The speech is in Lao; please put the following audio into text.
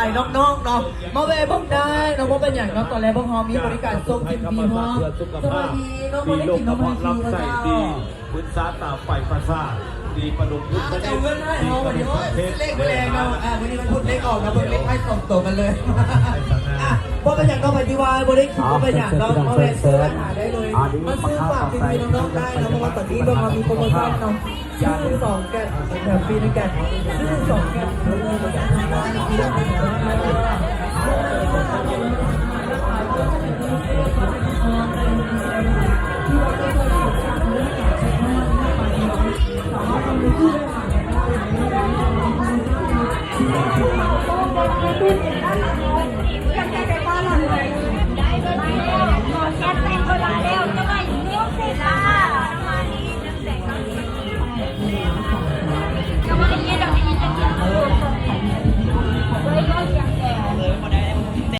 ໃຫ້ນ້ອງໆເນາະ ມາແວ່ເບິ່ງໄດ້ເນາະ ບໍ່ເປັນຫຍັງເນາະ. ຕອນແລກພວກເຮົາມີບໍລິການສົ່ງເປັນຟຣີເນາະ. ສະບາຍດີເນາະ ບໍ່ໄດ້ກິນນມໃຫ້ຟຣີເນາະເຈົ້າ. ປຶກສາຕາມໄປປະຊາ ດີປະດຸມ ເຈົ້າເງິນໃຫ້ເຮົາ ວັນນີ້ ໂອ້ຍ ເລກບໍ່ແລງເນາະ. ອ່າ ມື້ນີ້ວັນພຸດເລກອອກເນາະ ເພິ່ນເລກໃຫ້ສອງໂຕກັນເລີຍ. ອ່າ ບໍ່ເປັນຫຍັງເນາະ ໃຜທີ່ວ່າບໍ່ໄດ້ກິນ ບໍ່ເປັນຫຍັງເນາະ ມາແວ່ຊື້ອາຫານໄດ້ເລີຍ ມາຊື້ຝາກພີ່ໆນ້ອງໆໄດ້ເນາະ ເພາະວ່າຕອນນີ້ພວກເຮົາມີໂປຣໂມຊັນເນາະ. ຊື້ສອງແກັດແຖມຟຣີໜຶ່ງແກັດ ຊື້ສອງແກັດແຖມຟຣີໜຶ່ງແກັດ.